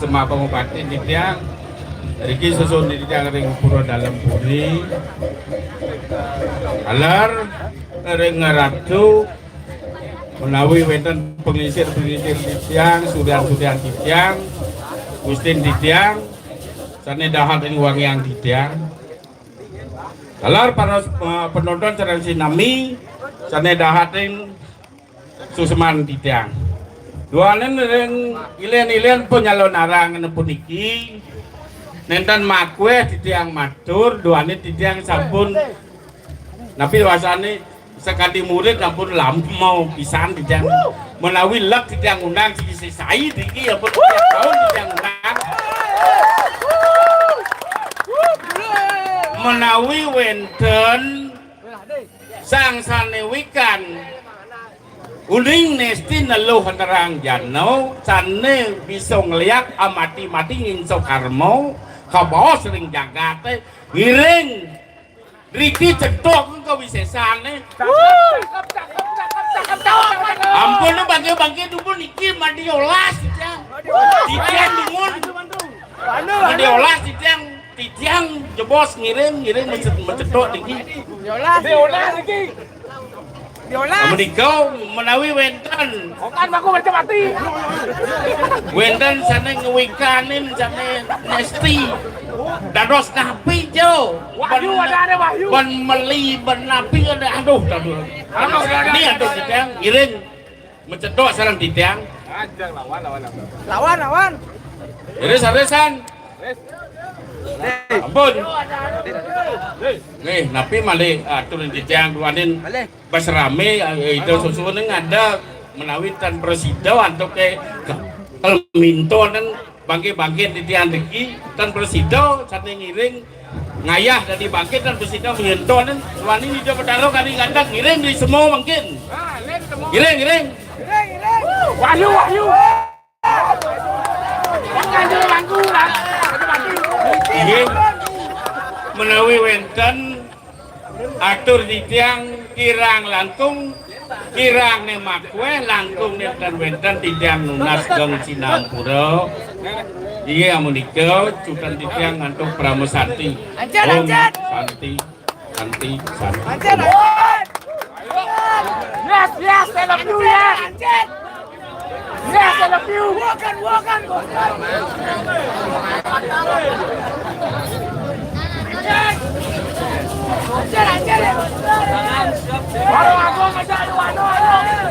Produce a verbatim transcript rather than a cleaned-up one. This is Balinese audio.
Semabang Bupati titiang, riki susun titiang ring Pura Dalem Puri. Aler ring ngeratu menawi wenten penglingsir-penglingsir titiang, suryan-suryan titiang, gustin titiang, sane dahat ring wangiang titiang. Taler para, eh, penonton sareng sinami sane dahat ring suseman titiang. Duaning ring ilen-ilen panyalonarangan puniki, nenten makueh titiang matur, duaning titiang sampun, napi wasane, sakadi murid ampun lamau pisan titiang. Menawi lek titiang undang siki sesai niki ampun tiap taun titiang undang. Menawi wenten sang sane wikan uning nesti neluh nerang jana sane bisa ngliak amati-mati ngingsa karma, kabaos ring jagate, ngiring riki cetok kawisesane. Ampun, bangke-bangke dumun niki madiolas titiang. Titiang dumun. Madiolas titiang, titiang jebos ngiring, ngiring mecet-, mecetok niki. Diolah. Diolah lagi. Diolah. Menika menawi wenten. Okan baku macam mati. Wenten sane ngewikanin sane nesti. Dados napi jo? Wahyu, ada, ada Wahyu. Ban meli, ban napi ada. Aduh, aduh. Aduh, ada, ada. Ini aduh titiang ngiring. Mecetok sareng titiang. Ajang lawan, lawan, lawan. Lawan, lawan. Iris-irisan. Ampun. Nih, napi malih atur titiang duaning bas rame, eh, ida susuning ada menawi tan prasida antuk ke, ke mintonan bangke-bangke titiang niki tan prasida sane ngiring ngayah dadi bangke tan prasida mintonan wani Ida Betara kari gandang ngiring di semua mangkin. Ngiring, ngiring. Wahyu, wahyu. Inggih, menawi wenten atur titiang kirang langkung, kirang ne makueh, langkung ne tan wenten titiang nunas geng sinampura. Inggih amunika cutan titiang ngantuk Parama Santi. Ancen, Om ancen. Santi. Santi, santi. Yes, yes, I love you, yes. Yes, I love you. Wokan, wokan. Baru aku ngajak lu, anu, anu.